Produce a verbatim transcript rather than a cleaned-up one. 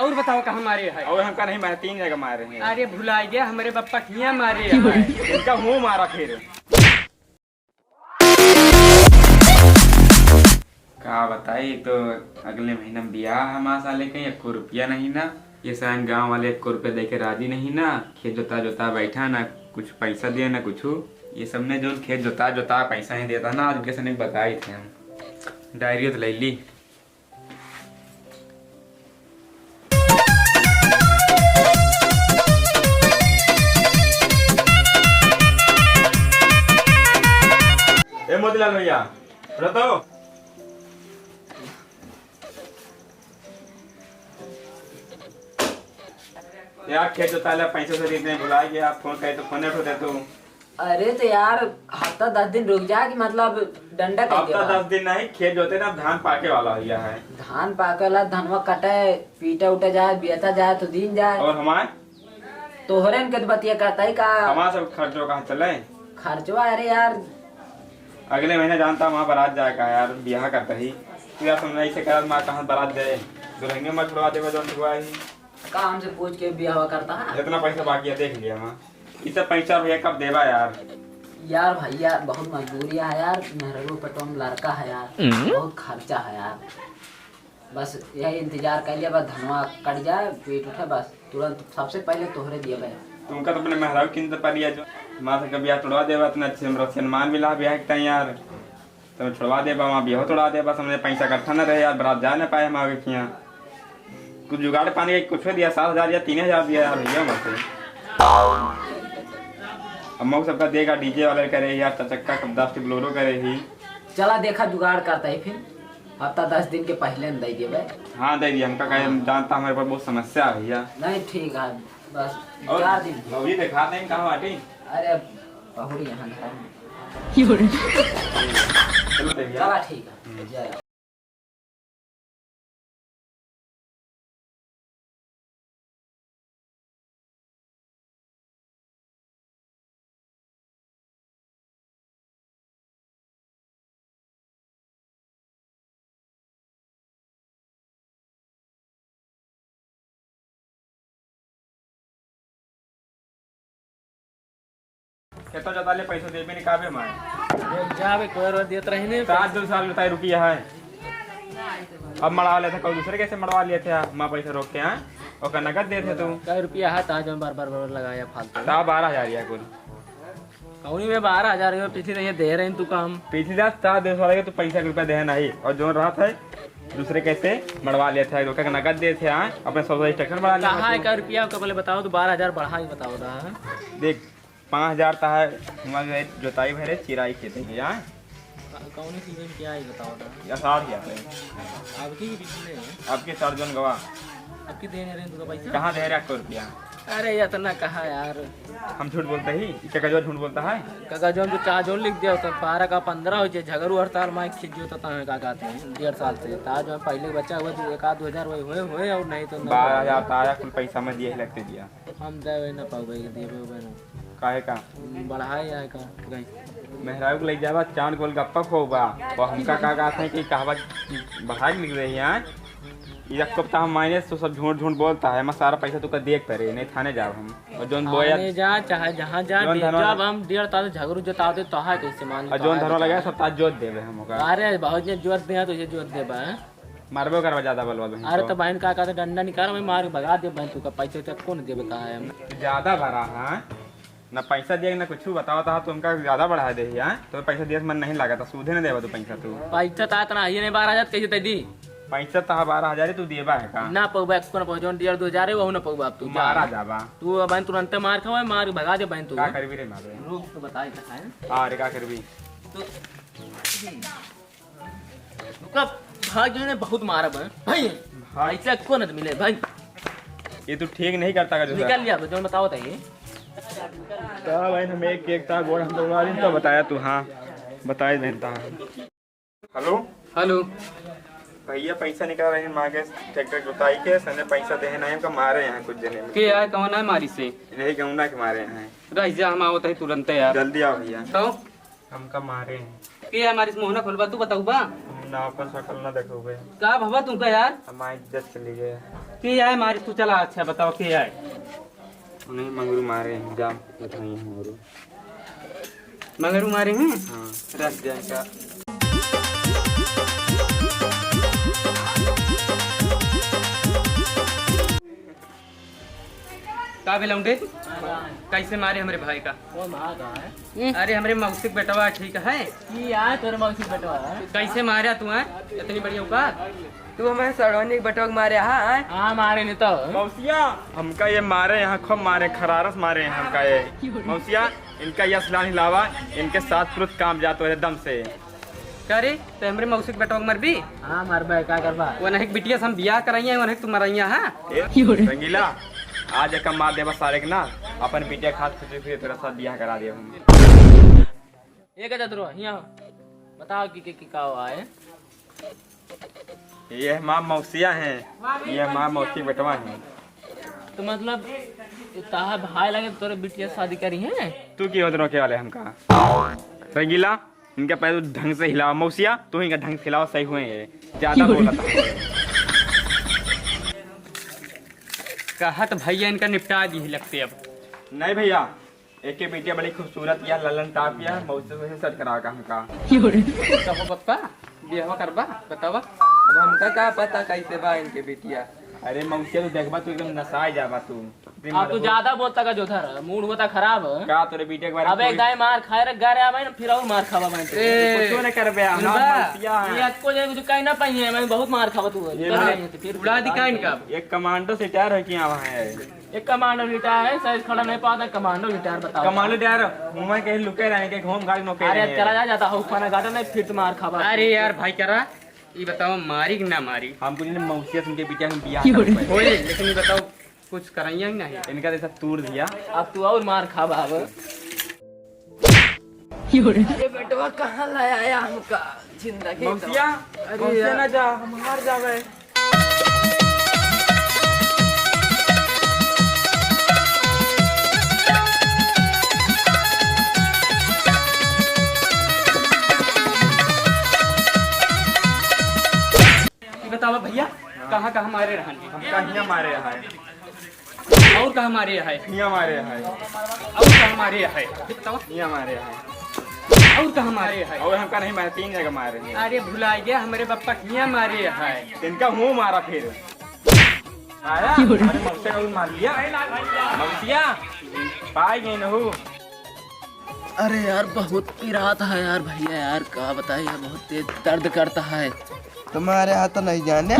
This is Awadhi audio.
और बताओ, कहाँ मारे है? और हमका नहीं मारे, तीन जगह मारे हैं। अरे, भुला गया, हमरे बप्पा किया मारे है। इनका मुँह मारा फिर। का बताई, एक तो अगले महीना में बियाह है हमार साले के, एको रुपया नहीं ना। ये सारे गाँव वाले एको रुपया दे के राजी नहीं ना। खेत जोता जोता बैठा ना, कुछ पैसा दिया ना कुछ। ये सब ने जो खेत जोता जोता पैसा नहीं देता ना, आज उनके सने बताई थे हम। डायरी तो ले ली। ए मोतीलाल भैया, सुनो तो। यार, खेत जोताले पैसा से इतने भुला गया, फोन करे तो फोन उठा दे तू। अरे तो यार, हफ्ता दस दिन रुक जा कि मतलब डंडा कह हफ्ता देवा। दस दिन नहीं, खेत जोते ना, धान पाके वाला हो गया है। धान पाके वाला, धनवा कटे, पीटा उटा जाए, बियता जाए तो दीन जाए। और हमार? तोहरे इनके तो बतिया कहता ही का? हमार सब खर्चो कहाँ चले? खर्चवा, अरे यार। अगले महीने जानता वहाँ बारात जाए का यार, बियाह करता ही। तू यार समझा इसे करत माँ कहाँ बारात जाए? दुल्हनिया मत छुड़वा देवे जौन छुड़वा ही। का हमसे पूछ के बियाह करता है? जितना पैसा बाकी है देख लिया माँ। इसे पैसा भैया कब देबा यार? यार भैया बहुत मजबूरी है यार, मेहररू पटवा में लड़का है यार, हम्म। बहुत खर्चा है यार। बस यही इंतजार कर लिया, बस धनवा कट जाए, पेट उठे, बस तुरंत सबसे पहले तोहरे दिए भाई। तुमका तो अपने मेहरारू किन तो पा लिया जो माँ से कभी यार तोड़वा देबा, इतना अच्छे हमरा सम्मान मिला ब्याह के टाइम यार। तो छोड़वा दे बा, वहाँ बियाह तोड़ा दे बस, हमने पैसा इकट्ठा न रहे यार, बारात जा न पाए हम आगे किया। कुछ जुगाड़ पानी के कुछ दिया, सात हजार या तीन हजार दिया यार भैया हमसे। अब मऊ सबका देगा, डीजे वाले करे यार, चार चक्का कब दस टी बोलेरो करे ही। चला देखा जुगाड़ करता है फिर, हफ्ता दस दिन के पहले न दे देबे। हाँ दे दिया, हमका कहे हाँ। जानता हमारे पर बहुत समस्या है भैया। नहीं ठीक है, बस और चार दिन। भौजी देखा नहीं कहाँ बाटी? अरे बहुरी यहाँ घर में। चलो भैया। चला ठीक है। हम्म। जय। खेतो जोताले पैसा देबे नहीं काबे मार। जाबे कोई रोज देत रही नहीं। सात दो साल बताए रुपया है। अब मड़वा लेते, कोई दूसरे कैसे मड़वा लेते हैं, माँ पैसा रोक के, हाँ? ओकर नगद देते तू। कई रुपया है, ताज में बार बार बार लगाया फालतू। ता बारह हजार या कुल। कौनी में बारह हजार रुपया पीछे नहीं दे रहे हैं तू काम। पीछे जा, ता दस वाला के तू पैसा रुपया दे नहीं, और जो रहत है, दूसरे कैसे मड़वा लेते हैं, ओकर नगद देते हैं, अपने सौ सौ स्टेशन बढ़ा लेते कहाँ हैं। का रुपया का पहले बताओ, तो बारह हजार बढ़ा ही बताओ दा। देख, पाँच हजार ता है, हुआँ गए जोताई भरे, चिराई खेते के, हाँ? का-, कौन सी दिन क्या है बताओ दा? या साठ हजार है। अब की भी पिछले हैं। अब के साठ जौन गवा। अब की देने रहे तुका पैसा? कहाँ दे रहा को रुपया? अरे इतना कहा यार। हम झूठ बोलते ही, क्या कजवा झूठ बोलता है? काका जौन तो चाह जौन लिख दिया, तो बारह का पन्द्रह हो जाए, झगड़ू हड़ताल माइक खींच दियो, तो तहाँ का कहते हैं, डेढ़ साल से। ता जो पहले बच्चा हुआ तो एक आध दो हजार वही हुए, हुए और नहीं तो नहीं। बारह हजार ता आया, कुल पैसा मैं दिए ही लगते दिया। हम देवे ना पाउबे, देवे उबे ना। काहे का? बढ़ाए आए का, गई। मेहरारू के ले जाबा, चांद गोल गप्पा खोबा। और हमका का कहत हैं कि कहबा बढ़ा के लिख रही हैं। ये एक तो हम मायने तो सब झूठ झूठ बोलता है, मैं सारा पैसा तुका देख परे, नहीं थाने जाब हम। और जौन बोया थाने जा, चाहे जहाँ जा, थाने दे, वाला जब हम डेढ़ तास झगड़ू जताते तो है कैसे मान और जौन थाने धरवा लगा सब तास जोत देबे हम ओका। अरे बहुत जन जोत दे तो ये जोत देबा, हैं? मारबो करवा ज्यादा बलवा बहन अरे तो। तो बहन का कहते डंडा निकाल, मैं मार के भगा दे बहन, तुका पैसे तक कौन देबे कहा है हम? ज्यादा भरा है ना, पैसा दिया ना कुछ बताओ था, तुमका ज्यादा बढ़ा दे यार। तो पैसा दिया मन नहीं लगा था, सूधे नहीं देवा तू पैसा तू। पैसा ता इतना है नहीं, बारह हजार कैसे दे दी? पैसा ता बारह हजार ही तू देबा है का? ना पौबा, एक ना पौबा, जौन डेढ़ दो हजार है, वहू ना पौबा अब तू तू जा। मारा जाबा। तू अब बहन तुरंते मार खावा, मार के भगा दे बहन तू। का करबी रे मारे? रुक तो बताए का है। हाँ रे, का करबी? तो रुका, भाई जो है बहुत मारा बहन। भाई, भाई। ऐसा को ना मिले भाई। ये तू ठीक नहीं करता का जो निकल लिया, तो जौन बताओ था ये। का भाई, हम एक एक ता गोड़ हम दौड़ा दिन तो बताया तू, हाँ, बताए देता है। हेलो। हेलो। भैया पैसा निकाल रहे हैं माँ के ट्रैक्टर जोताई के, सने पैसा देहे नहीं, हमका मारे हैं कुछ जने। के आए, कौन आए मारी से? यही गौना के मारे हैं। रह जा, हम आवत है तुरंत यार। जल्दी आओ भैया। तो? हमका मारे हैं। के आए मारी से, मुँह ना खोलबा, तू बताऊ बा? ना अपन शकल ना देखोगे। का भवा तुमका यार? हमारी इज्जत चली गई। के आए मारे तू? चला अच्छा बताओ के आए? उन्हें मंगरू मारे हैं, जा बताइए मंगरू। मंगरू मारे हैं? हाँ। रख जाए का। का बे लौंडे? कैसे मारे हमरे भाई का? वो मार रहा है। अरे हमरे मौसी के बेटवा ठीक है? की यार तोरे मौसी के बेटवा है? कैसे मारा तू है? इतनी बड़ी औकात? तू हमें सड़ोनी के बेटवा के मारे हा, आय? हाँ, मारे नहीं तो। मौसिया, हमका ये मारे यहाँ, खूब मारे, खरारस मारे हैं हमका ये। मौसिया, इनका ये असला नहीं लावा, इनके साथ तुरंत काम जात हो दम से। का रे, ते हमरे मौसी के बेटवा के मरबी? हाँ, मरबे, का करबा? वो नहीं बिटिया से हम बियाह कराइया, वो नहीं तू मराइया, हाँ? ए, रंगीला, आज एक मार देबा सारे के ना, अपन बिटिया खात खुशी खुशी तेरा साथ बियाह करा दे हम। एक जतरो, हियाँ बताओ कि, कि, कि का हुआ है? ये हमार मौसिया हैं, ये हमार मौसी के बेटवा हैं। तो मतलब, ताहा भाई लगे तोरे बिटिया शादी करी हैं? तू की होत रोके वाले हमका? रंगीला, इनका पैर ढंग से हिलावा। मौसिया, तू इनका ढंग से हिलावा, सही हुए ये। ज्यादा बोला था। कहत भैया इनका निपटा दी लगते अब। नहीं भैया, एक के बिटिया बड़ी खूबसूरत या ललन टाप या, मौसी से सेट करा का हमका। कहो पप्पा, बियाह करबा, बतावा। अब हमका का पता कैसे बा इनके बिटिया। अरे मौसिया, तू देखबा, तू एकदम नसाए जाबा तू। अब तू ज्यादा बोलता का जो धर, मूड होता खराब। का तोरे बिटिया के बारे में अबे कोई दाई मार खाए रे, गारे आवे ना, फिर और मार खाबा मैं तो। ए, कुछो नहीं करबे, हम सुनबा? मौसिया हैं। ये अक्को जे कुछ कहीं ना पाई है, मैं बहुत मार खाबा तू। ये कर ना, ले, तो फिर उड़ा दी का इनका? एक कमांडो से रिटायर होके आवा है। एक कमांडो रिटायर है, सर खड़ा नहीं पाता, कमांडो रिटायर बताओ। कमांडो रिटायर, मुंह में कहीं लुके रहने के, घूम घाट नोके अरे रहे। चला जा, जाता हो खाना गाटा नहीं, फिर तो मार खाबा। अरे यार भाई करा, ये बताओ मारी कि ना मारी? हम कुछ नहीं, मौसिया सुन के बिटिया हम बियाह कर पाए। होए, लेकिन ये बताओ कुछ कराइया ही नहीं। इनका जैसा तूर दिया। अब तू और मार खाबा अब। ये बेटवा कहाँ लाया आया हमका जिंदगी तो। मौसिया, अरे मौसिया यार। ना जा, हम हार जावे। ये बतावा भैया, हाँ। कहाँ कहाँ मारे रहन? हम कहाँ हियाँ मारे है। और कहाँ मारे है? हियाँ मारे है। और कहाँ मारे है? ये बतावा। हियाँ मारे है। और कहाँ मारे है? और हमका नहीं मारे, तीन जगह मारे हैं। अरे भुला गया, हमरे बप्पा हियाँ मारे है। इनका मुँह मारा फिर। आया? अरे मौसिया का मार लिया। मौसिया, पाए गए न हो। अरे यार, बहुत पिरात है यार, भैया यार, का बताई यार, बहुत तेज दर्द करता है। तुम्हारे हाथ तो नहीं जाने।